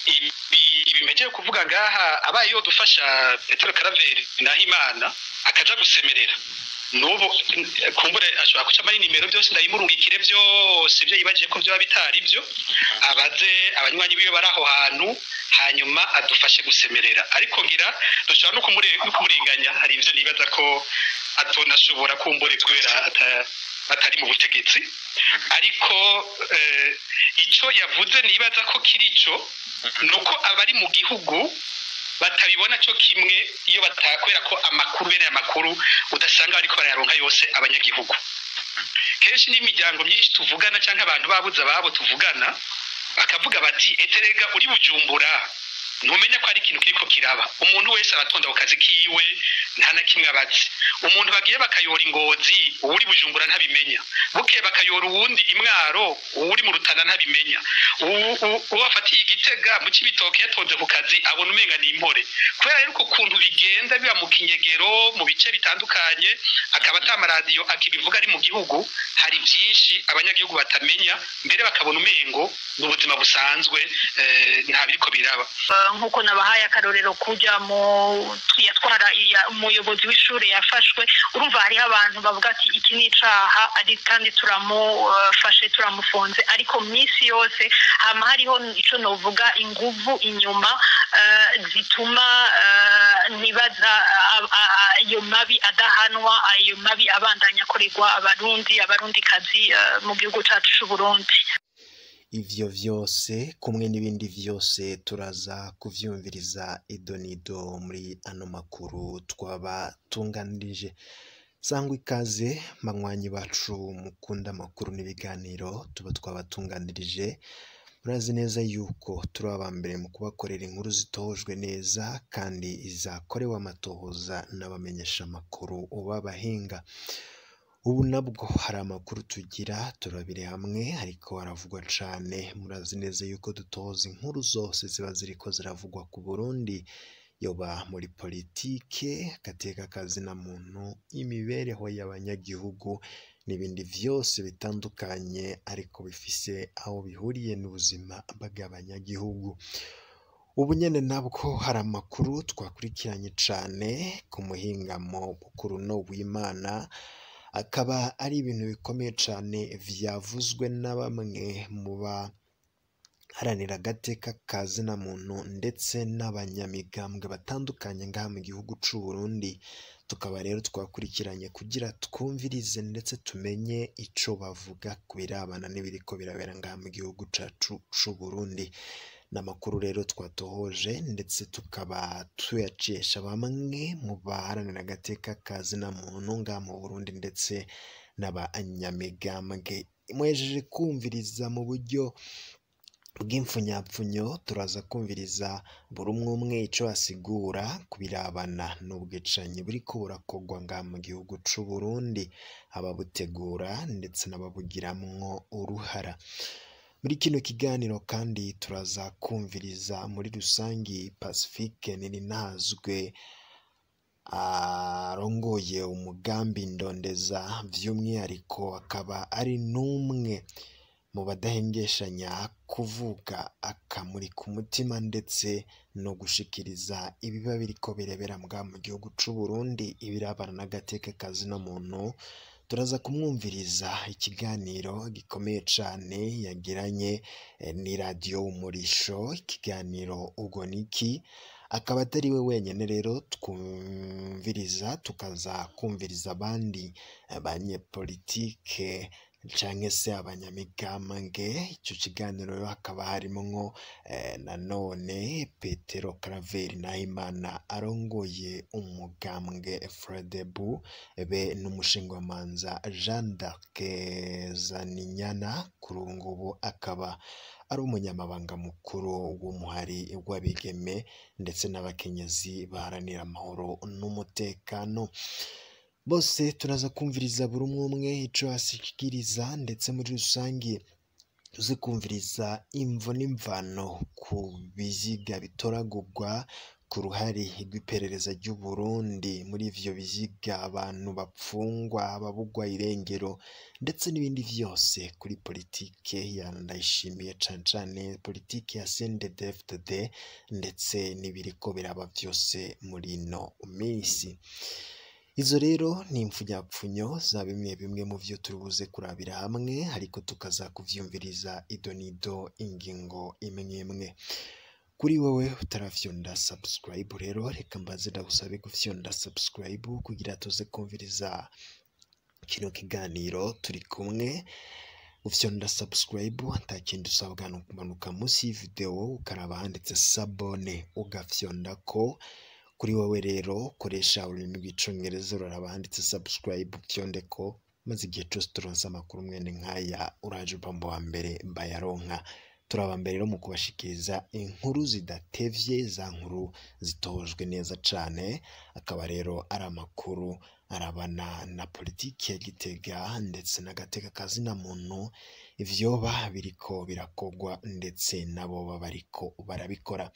Ibi mpejeje kuvuga ngaha, abaye yodufasha Petero Karaveri Nahimana akaja gusemerera n'ubu, kumbure ashobora guca amari nimero byose ndayimurungikire byose ibyo yibagiye ko byaba bitari byo, abaze abanywanyi biwe bari aho hantu, hanyuma adufashe gusemerera. Ariko ngira dushobora no kumurenganya, hari ibyo nibaza ko atonashobora kumbure kubera atari mu butegetsi. Ariko icyo yavuze nibaza ko kiri cyo, nuko abari mu gihugu batabibona cyo kimwe iyo kubera ko amakuru, bene amakuru udasanga bariko barayaronka yose abanyagihugu. Kenshi n'imiryango myinshi tuvugana cyangwa abantu babuze ababo tuvugana, bakavuga bati: "Eterega uri Bujumbura ntumenya ko hari ikintu kiriko kiraba." Umuntu wese aratonda ku kazi kiwe, nta na kimwe abazi. Umuntu bagiye bakayora Ingozi, uwuri Bujumbura ntabimenya. Bukeye bakayora uwundi Imwaro, uwuri mu Rutana ntabimenya. Uwo bafatiye Igitega, mu Cibitoke, yatonze ku kazi, abona umenga ni impore. Kubera rero uko kuntu bigenda biba mu kinyegero mu bice bitandukanye, akaba ata maradiyo akibivuga ari mu gihugu, hari byinshi abanyagihugu batamenya, mbere bakabona umengo ni ubuzima busanzwe, nta biriko biraba. Nk'uko nabahaye akarorero kujya mu yatwara umuyobozi w'ishuri yafashwe, urumva hariho abantu bavuga ati: "Iki ni icaha," ari kandi turamufashe, turamufunze. Ariko minsi yose hama hariho ico novuga inguvu inyuma zituma nibaza ayo mabi adahanwa, ayo mabi abandanya akorerwa Abarundi, Abarundikazi mu gihugu cacu c'Uburundi. Ivyo vyose kumwe n'ibindi vyose turaza kuvyumviriza idonido muri ano makuru twabatunganirije. Sangwa ikaze banywanyi bacu mukunda amakuru n'ibiganiro tuba twabatunganirije. Murazi neza yuko turi aba mbere mu kubakorera inkuru zitojwe neza kandi zakorewe amatohoza n'abamenyesha amakuru b'abahinga. Ubu nabwo hari amakuru tugira turabire hamwe ariko aravugwa cane. Murazi neza yuko dutoza inkuru zose ziba ziriko ziravugwa ku Burundi, yoba muri politike, agateka kazina muntu, imibereho y'abanyagihugu n'ibindi vyose bitandukanye ariko bifise aho bihuriye n'ubuzima bw'abanyagihugu. Ubu nyene nabwo hari amakuru twakurikiranye cane ku muhingamo kuri uno w'Imana, akaba ari ibintu bikomeye cane vyavuzwe na bamwe mu baharanira agateka ka zina muntu ndetse n'abanyamigambwe batandukanye ngaha mu gihugu c'u Burundi. Tukaba rero twakurikiranye kugira twumvirize ndetse tumenye ico bavuga ku birabana n'ibiriko birabera ngaha mu gihugu cacu c'u Burundi. N'amakuru rero twatohoje ndetse tukaba tuyacesha bamwe mu baharanira agateka ka zina muntu ngaha mu Burundi ndetse n'abanyamigambwe. Muhejeje kumviriza mu buryo bw'imfunyapfunyo, turaza kumviriza buri umwe umwe ico asigura ku birabana n'ubwicanyi buriko burakorwa ngaha mu gihugu c'u Burundi, ababutegura ndetse n'ababugiramwo uruhara. Muri kino kiganiro kandi turaza kumviriza muri rusangi Pacifique Nininahazwe arongoye umugambi Ndondeza, vy'umwihariko akaba ari n'umwe mu badahengeshanya kuvuga akamurika umutima ndetse no gushikiriza ibiba biriko birebera mbwa mu gihugu c'u Burundi, ibirabana n'agateka kazina muntu. Turaza kumwumviriza ikiganiro gikomeye cane yagiranye n'iradiyo Umurisho, ikiganiro Ubwo Niki. Akaba atari we wenyene rero twumviriza, tukaza kumviriza abandi banyepolitike canke se abanyamigambwe. Ico kiganiro rero hakaba harimwo nanone Petero Claver Nahimana arongoye umugambwe Frodebu, be n'umushingwamanza Jean d'Arc Zaninyana, kuri ubu ngubu akaba ari umunyamabanga mukuru w'umuhari w'abigeme ndetse n'abakenyezi baharanira amahoro n'umutekano. Bose turaza kumviriza buri umwe umwe ico ashikiriza, ndetse muri rusangi tuze kumviriza imvo n'imvano ku biziga bitoragurwa ku ruhari rw'iperereza ry'u Burundi muri ivyo biziga, abantu bapfungwa, ababugwa irengero ndetse n'ibindi vyose kuri politike ya Ndayishimiye, cane cane politike ya CNDD-FDD ndetse n'ibiriko biraba vyose muri ino minsi. Izo rero ni impfunyapfunyo za bimwe bimwe mu vyo turibuze kurabira hamwe, ariko tukaza kuvyumviriza idonido ingingo imwe imwe. Kuri wewe utarafyonda subscribe rero, reka mbaze ndagusabe gufyonda subscribe kugira tuze kumviriza kino kiganiro turi kumwe. Ufyonda subscribe ata kindi usabwa ni ukumanuka munsi y'ivideo ukaraba handitse s'abonner ugafyondako. Kuri wowe rero koresha ururimi rw'icongereza uraraba handitse subscribe ufyondeko, maze igihe cose turonse amakuru mwene nkaya uraje uba mu wa mbere bayaronka. Turaba mbere rero mu kubashikiriza inkuru zidatevye, za nkuru zitojwe neza cane, akaba rero ari amakuru arabana na politiki ya Gitega ndetse n'agateka kazina muntu, ivyoba biriko birakogwa ndetse nabo bariko barabikora.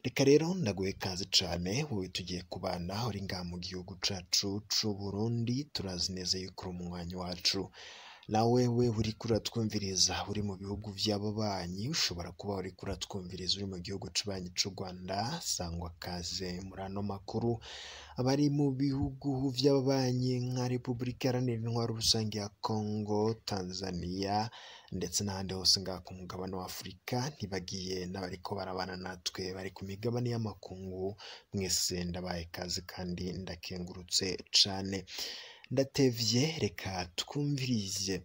Reka rero ndaguhe kaze cane wowe tugiye kubana uri ngaha mu gihugu cacu c'u Burundi, turazi neza yuko uri umunywanyi wacu. Na wewe uriko uratwumviriza uri mu bihugu vy'ababanyi, ushobora kuba uriko uratwumviriza uri mu gihugu c'ubanyi c'u Rwanda, sangwa kaze muri ano makuru. Abari mu bihugu vy'ababanyi nka Repubulika Iharanira Intwaro Rusange ya Congo, Tanzania ndetse n'ahandi hose ngaha ku mugabane wa Afurika, ntibagiye n'abariko barabana natwe bari ku migabane y'amakungu, mwese ndabaye kaze kandi ndakengurutse cane. Ndatevye, reka twumvirize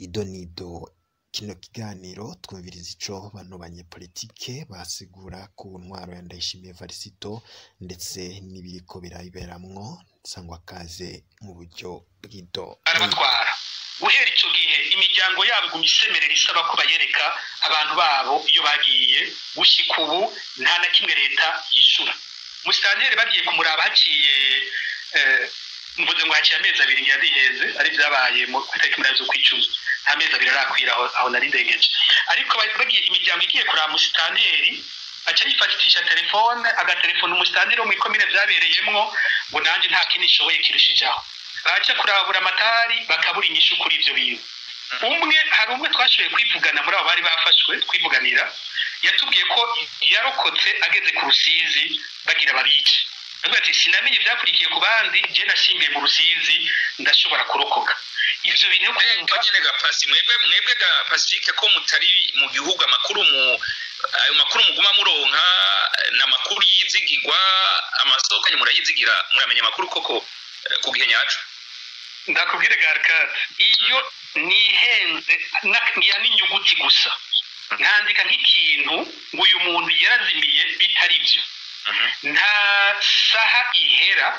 idonido kino kiganiro, twumvirize ico bano banyepolitike basigura ku ntwaro ya Ndayishimiye Varisito ndetse n'ibiriko birayiberamwo. Sangwa kaze mu buryo bw'ido. Barabatwara guhera ico gihe imiryango yabo iguma isemerera isaba ko bayereka abantu babo iyo bagiye. Gushika ubu nta na kimwe leta yishura. Musitanteri bagiye kumuraba haciye mvuze ngo haciye amezi abiri, ngira ndiheze, ari vyabaye mu itariki 8 z'ukwicumi, nta mezi abiri arakwira aho nari ndengeje. Ariko bagiye imiryango igiye kuraba musitanteri, aca yifatisha telefone agatelefona umusitanteri wo mw'ikomine vyabereyemwo ngo nanje nta kindi nshoboye kirushijaho. Baca kurabura amatari bakabura inyishu kuri ivyo bintu. Umwe hari umwe twashoboye kwivugana muri abo bari bafashwe twivuganira, yatubwiye ko yarokotse ageze ku Rusizi bagira babice. Avuga ati sinamenye ivyakurikiye ku bandi, je nashingiye mu Rusizi ndashobora kurokoka. Ivyo bintu kumva nyene ga Pasi, mwebwe ga Pacifique ko mutari mu gihugu, amakuru mu ayo makuru muguma muronka na makuru yizigirwa, amasoko murayizigira, muramenya amakuru koko ku gihe nyaco? Ndakubwire Garcade, iyo nihenze ngira n'inyuguti gusa nkandika nk'ikintu ngo uyu muntu yarazimiye bitari byo, nta saha ihera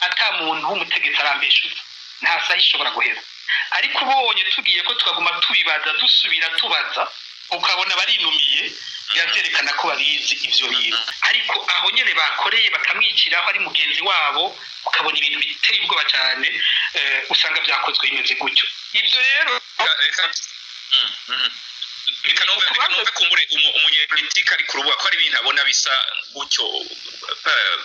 ata muntu w'umutegetsi arambeshuza, nta saha ishobora guhera. Ariko ubonye tugiye ko tukaguma tubibaza dusubira tubaza, ukabona barinumiye, biravyerekana ko babizi ivyo bintu. Ariko aho nyene bakoreye bakamwiciraho ari mugenzi wabo, ukabona ibintu biteye ubwoba cyane, usanga vyakozwe bimeze gutyo. Ivyo rero reka numve kumbure umunyepolitike ari ku rubuga ko ari ibintu abona bisa gutyo.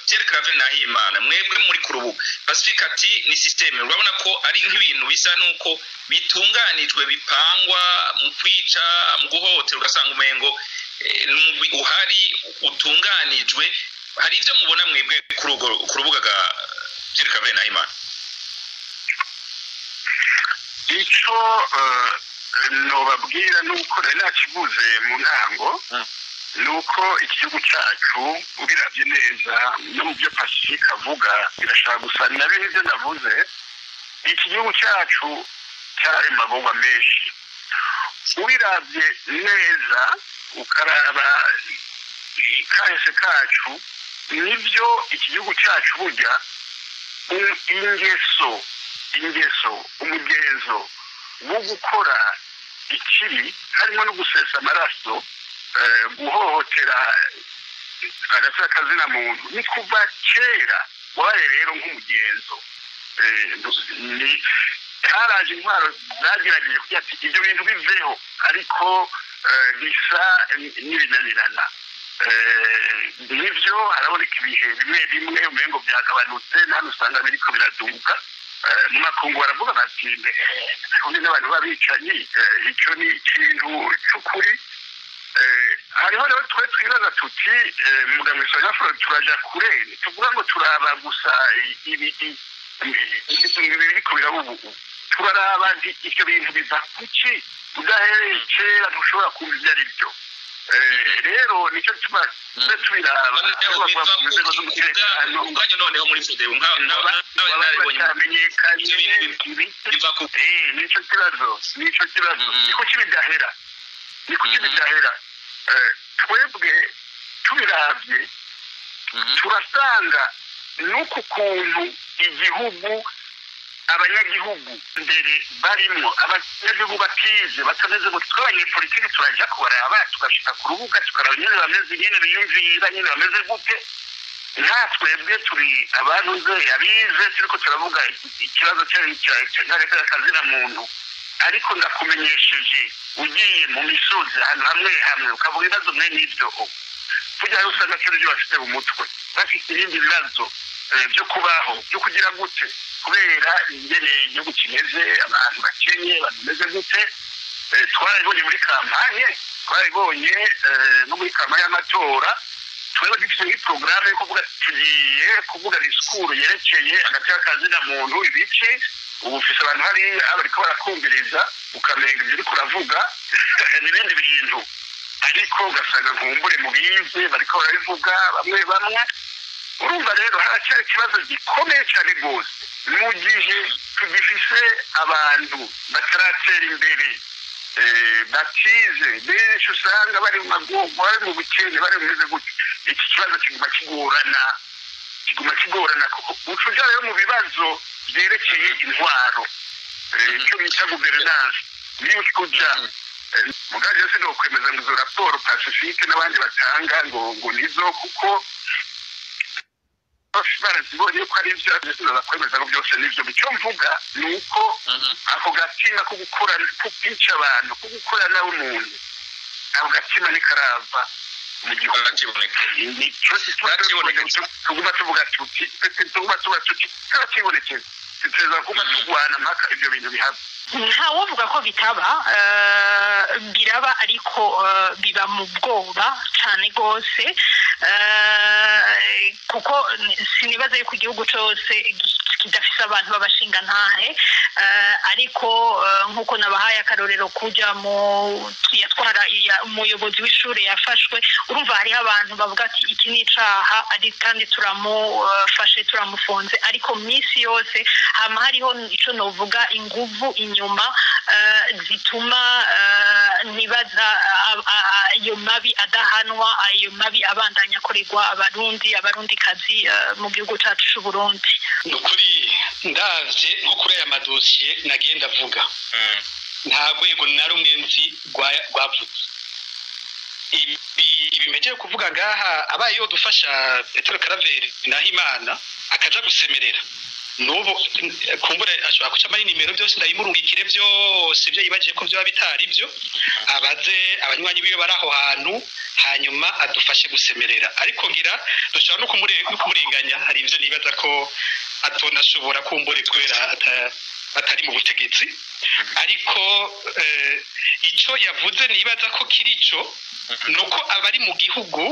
Pierre Claver Nahimana, mwebwe muri ku rubuga, Pacifique ati ni systeme, urabona ko ari nk'ibintu bisa nuko bitunganijwe bipangwa mu kwica, mu guhohotera, ugasanga umengo n'umugwi uhari utunganijwe. Hari ivyo mubona mwebwe ku rubuga ga Pierre Claver Nahimana? Ico nobabwira nuko nari nakivuze mu ntango, nuko igihugu cyacu ubiravye neza no mu byo Pacifique avuga birashaka gusa na bimwe navuze. Iki gihugu cyacu cyari amagorwa menshi, ubiravye neza ukaraba kahise kacu, nibyo iki gihugu cyacu burya ingeso umugenzo wo gukora ikibi harimo no gusesa amaraso, guhohotera agateka kazina muntu, ni kuva kera wabaye rero nk'umugenzo. Haraje intwaro zagerageje kugira ati ibyo bintu biveho, ariko bisa n'ibinanirana. Nivyo haraboneka ibihe bimwe bimwe umengo byagabanutse, nta usanga biriko biraduka. Mu makungu baravuga bati undi n'abantu b'abicanyi, icyo ni ikintu cy'ukuri. Hariho rero twe twibaza tuti muganga Sanyafuro turaja kure, tuvuga ngo turaba gusa ibi biriko biraba ubu, turaraba ivyo bintu biva kuki udahereye kera ntushobora kumva ivyo ari byo. Rero nicyo gituma tubiraba ubwanyu noneho muri Frodebu batamenyekanye, nicyo kibazo, nicyo kibazo ni kuki bidahera, ni kuki bidahera. Twebwe tubiravye turasanga n'uku kuntu igihugu abanyagihugu mbere barimwo abanyagihugu batize batameze ngo tw'abanyepolitiki turaja kubaraba tugashika ku rubuga tukaraba nyene bameze nyene biyumvira nyene bameze gute. Nta twebwe turi abantu abize turiko turavuga ikibazo cy'akazina muntu, ariko ndakumenyesheje ugiye mu misozi ahantu hamwe hamwe ukavuga ibibazo mwe n'ibyo burya hari usanga atari byo bafite mu mutwe, bafite ibindi bibazo byo kubaho byo kugira gute kubera ingene igihugu kimeze, abantu bakenye bameze gute. Twarabibonye muri kampanye, twarabibonye no muri kampanye y'amatora. Twari dufite nk'iporogaramu yo kuvuga tugiye kuvuga disikuru yerekeye agateka kazina muntu ibiki, ubu ufise abantu hariya bariko barakumviriza ukamenga ibyo uriko uravuga n'ibindi bintu, ariko ugasanga nkumbure mu bize bariko barabivuga bamwe bamwe. Urumva rero haracyari ikibazo gikomeye cyane rwose mu gihe tugifise abantu bataratera imbere, batize benshi usanga bari mu magogo, bari mu bukene, bari bimeze gutyo. Iki kibazo kiguma kigorana, kiguma kigorana kuko uca rero mu bibazo byerekeye intwaro, icyo bita guverinance niyo kuja mugaje yose no kwemeza ngo izo raporo Pacifique n'abandi batanga ngo ngo nizo, kuko barazibonye ko ari ibyo bakwemeza ngo byose nivyo. Icyo mvuga ni uko ako gatima ko gukora ko kwica abantu ko gukora nawe umuntu, ako gatima ntikarava mu gihugu. Tuguma tuvuga tuti tuguma tuvuga tuti karakibonekeza, tuteza kuba turwana mpaka ibyo bintu bihava. Ntawovuga ko bitaba, biraba ariko biba mu bwoba cyane rwose, kuko sinibaza yuko igihugu cyose kidafise abantu b'abashingantahe, ariko nk'uko nabahaye akarorero kujya mu yatwara umuyobozi w'ishure yafashwe, urumva hariho abantu bavuga ati iki ni icaha kandi turamufashe turamufunze, ariko minsi yose hama hariho ico novuga inguvu inyuma zituma nibaza ayo mabi adahanwa, ayo mabi abandanya akorerwa abarundi abarundikazi mu gihugu cacu c'u Burundi. Nukuri ndavye nko kuri aya madosiye nagiye ndavuga, nta rwego na rumwe nzi rwavutse. Ibi mpejeje kuvuga ngaha abaye yodufasha Petero Karaveri Nahimana akaja gusemerera n'ubu kumbure ashobora guca amari nimero byose ndayimurungikire byose ibyo yibagiye ko byaba bitari byo, abaze abanywanyi biwe bari aho hantu hanyuma adufashe gusemerera. Ariko ngira dushobora no kumurenganya, hari ibyo nibaza ko atonashobora kumbure kubera atari mu butegetsi, ariko icyo yavuze nibaza ko kirico nuko abari mu gihugu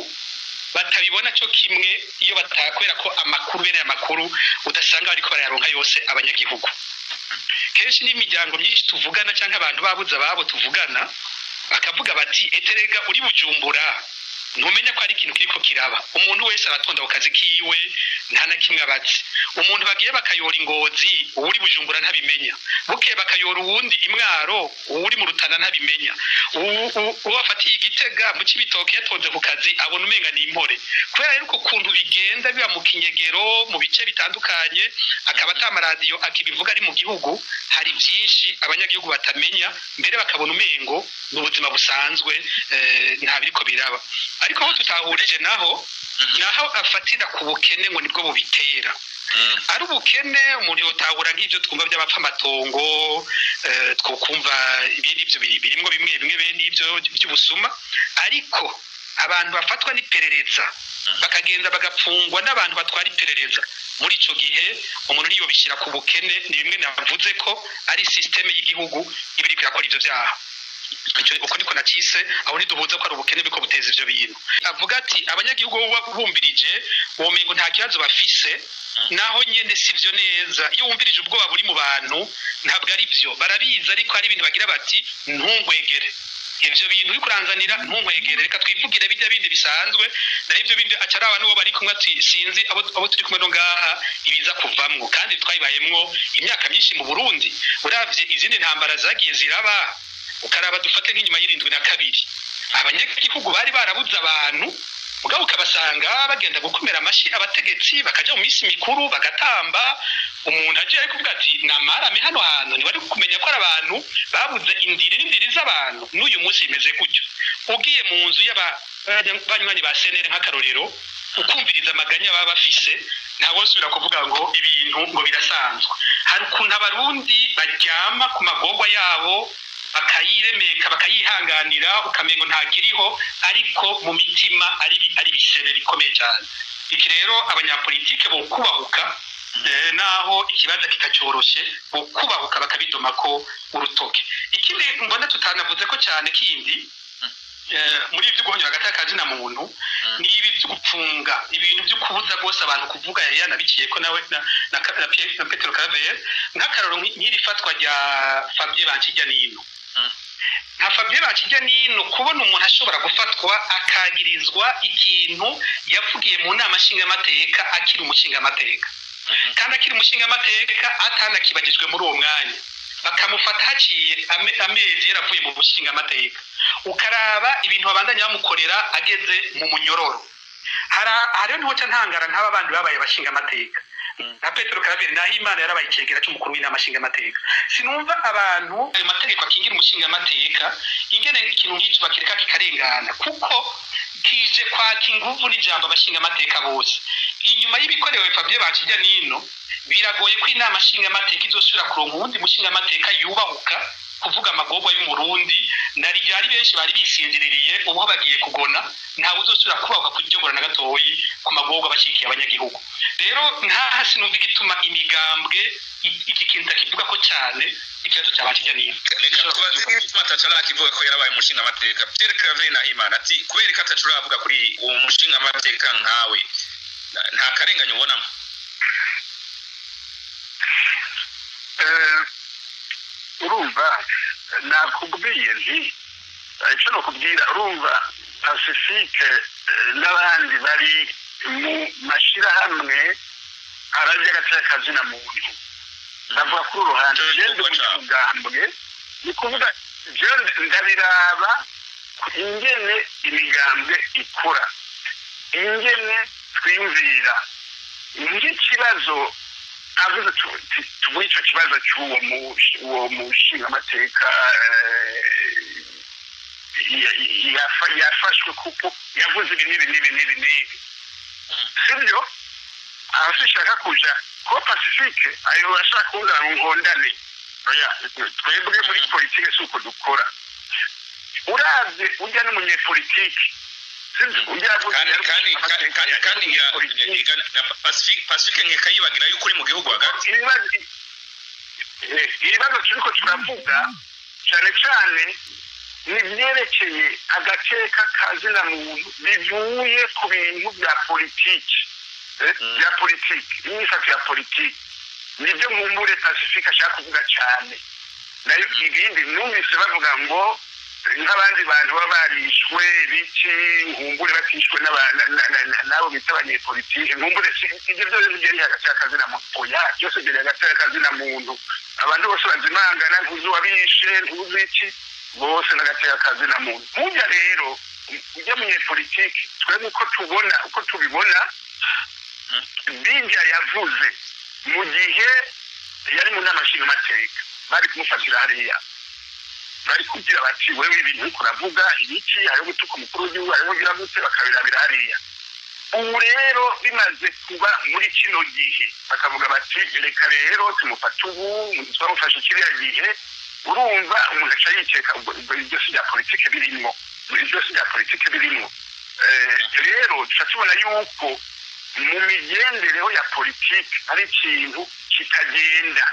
batabibona cyo kimwe iyo batakwera ko amakuru bene amakuru udasanga ariko barayaronka yose abanyagihugu. Kenshi n'imiryango myinshi tuvugana cyangwa abantu babuze ababo tuvugana bakavuga bati eterega uri Bujumbura ntumenya ko ari ikintu kiriko kiraba, umuntu wese aratonda ku kazi kiwe nta na kimwe abazi. Umuntu bagiye bakayora ingozi uwuri Bujumbura ntabimenya, buke bakayora uwundi imwaro uwuri mu Rutana ntabimenya, uwafatiye igitega mu Cibitoke yatonze ku kazi abona umenga ni impore. Kubera rero uko kuntu bigenda biba mu kinyegero mu bice bitandukanye, akaba atamaradiyo akibivuga ari mu gihugu, hari byinshi abanyagihugu batamenya, mbere bakabona umengo ni ubuzima busanzwe, nta biriko biraba. Ariko aho tutahurije naho naho afatira ku bukene ngo nibwo bubitera. Ari ubukene umuntu yotahura nk'ibyo twumva by'abapfa amatongo, twokumva ibindi ibyo birimwo bimwe bimwe bene ibyo by'ubusuma, ariko Abantu bafatwa n'iperereza bakagenda bagapfungwa n'abantu batwara iperereza muri ico gihe umuntu niyo bishyira ku bukene. Ni bimwe navuze ko ari système y'igihugu iba iriko irakora ivyo vyaha. Uko niko nacise aho ntiduhuza ko ari ubukene biko buteza ivyo bintu. Avuga ati abanyagihugu bumvirije womengo nta kibazo bafise, naho nyene sivyo neza. Iyo wumvirije ubwoba buri mu bantu ntabwo ari byo, barabizi, ariko hari ibintu bagira bati ntungwegere ivyo bintu uri kuranzanira, ntunkwegere, reka twivugire bijya bindi bisanzwe. Naho ivyo bindi aca araba n'uwo bari kumwe ati sinzi abo turi kumwe no ngaha ibiza kuvamwo. Kandi twayibayemwo imyaka myinshi mu Burundi. Uravye izindi ntambara zagiye ziraba, ukaraba dufate nk'inyuma y'72, abanyagihugu bari barabuze abantu, mugabo ukabasanga bagenda gukomera amashi abategetsi, bakaja mu minsi mikuru bagatamba. Umuntu aje ari kuvuga ati namarame hano hantu ntiwari kumenya ko ari abantu babuze indiri n'indiri z'abantu. N'uyu munsi bimeze gutyo. Ugiye mu nzu y'abanywanyi ba CNL nk'akarorero, ukumviriza amaganya baba bafise, ntabwo nsubira kuvuga ngo ibintu ngo birasanzwe. Hari ukuntu Abarundi baryama ku magorwa yabo bakayiremeka, bakayihanganira, ukamengo ntagiriho, ariko mu mitima ari ibisebe bikomeye cyane. Iki rero abanyapolitike bo kubahuka, naho ikibanza kitacoroshe, bo kubahuka bakabidoma ko urutoke. Ikindi mbona tutanavuze ko cyane kindi muri ibyo guhonyora hagati y'akazi na muntu ni ibi byo gupfunga, ibintu byo kubuza rwose abantu kuvuga. Yari yanabiciye ko nawe na Petero Claver nk'akaroro nk'iri fatwa rya Fabien Banshijyanino. Nka Fabien Banshijyanino, kubona umuntu ashobora gufatwa akagirizwa ikintu yavugiye mu nama nshingamateka akiri umushingamateka, kandi akiri umushingamateka atanakibagijwe muri uwo mwanya, bakamufata haciye amezi yaravuye mu bushingamateka, ukaraba ibintu babandanya bamukorera ageze mu munyororo. Hariho niho ca ntangara nk'aba bandi babaye abashingamateka nka Petero Claver Nahimana yarabaye icegera c'umukuru w'inama nshingamateka. Sinumva abantu ayo mategeko akingira umushingamateka ingene ikintu nk'ico bakireka kikarengana, kuko kije kwaka inguvu n'ijambo abashingamateka bose. Inyuma y'ibikorewe Fabien Banshijyanino, biragoye ko inama nshingamateka izosubira kuronka uwundi mushingamateka yubahuka kuvuga amagorwa y'Umurundi. Nari ryari benshi bari bisinziririye, ubu bagiye kugona, ntawe uzosubira kubahuka kuryobora na gatoyi ku magorwa bashikiye abanyagihugu. Rero nkaha sinumva igituma imigambwe iki kintu kivuga ko cyane ikibazo cya Banshijyanino. Reka tubaze igituma atacarakivuga ko yarabaye umushingamateka. Pierre Claver Nahimana ati kubera ko atacuravuga kuri uwo mushingamateka nkawe, nta karengane ubonamo? Urumva nakubwiye nti icyo nakubwira, urumva Pacifique n'abandi bari mu mashyirahamwe arabye agateka na muntu, ndavuga kuri uruhande rw'umugambwe, ni kuvuga ndabiraba ingene imigambwe ikora, ingene twiyumvira nk'ikibazo avuze tuvuye icyo kibazo cy'uwo mushingamateka yafashwe kuko yavuze ibi n'ibi n'ibi n'ibi n'ibi, sibyo? Aho sinshaka kuja ko Pacifique ayo ashaka kuzana ngo nkondane. Oya, twebwe muri politike si uko dukora. Uravye urya n'umunyepolitike, sibyo? Urya yavuze kandi Pacifique nkekayibagira yuko uri mu gihugu hagati. Ibibazo turiko turavuga cyane cyane ni ibyerekeye agateka kazina muntu bivuye ku bintu bya politiki, bya politiki, imyifato ya politiki, nibyo nkumbure Pacifique ashaka kuvuga cyane. Nayo ibindi numvise bavuga ngo nk'abandi bantu baba barishwe biki, nkumbure batishwe n'abo bita abanyepolitike, nkumbure ibyo byose byari hagati y'akazina muntu. Oya, byose byari hagati y'akazina muntu. Abantu bose bazimangana, ntuzi uwabishe, ntuzi iki, bose n'agateka kazina muntu. Burya rero ujya munyepolitike, twebwe uko tubona, uko tubibona, bijya yavuze mu gihe yari mu nama nshingamateka bari kumufatira hariya, bari kugira bati wewe ibintu uriko uravuga ibiki, hariho gutuka umukuru w'igihugu, hariho kugira gute, bakabirabira hariya. Ubu rero bimaze kuba muri kino gihe bakavuga bati reka rero tumufate ubu, twamufashe kiriya gihe. Urumva umuntu aca yiteka ibyo si bya politike birimo, ibyo si bya politike birimo. Rero tuca tubona yuko mu migendereho ya politiki ari ikintu kitagenda.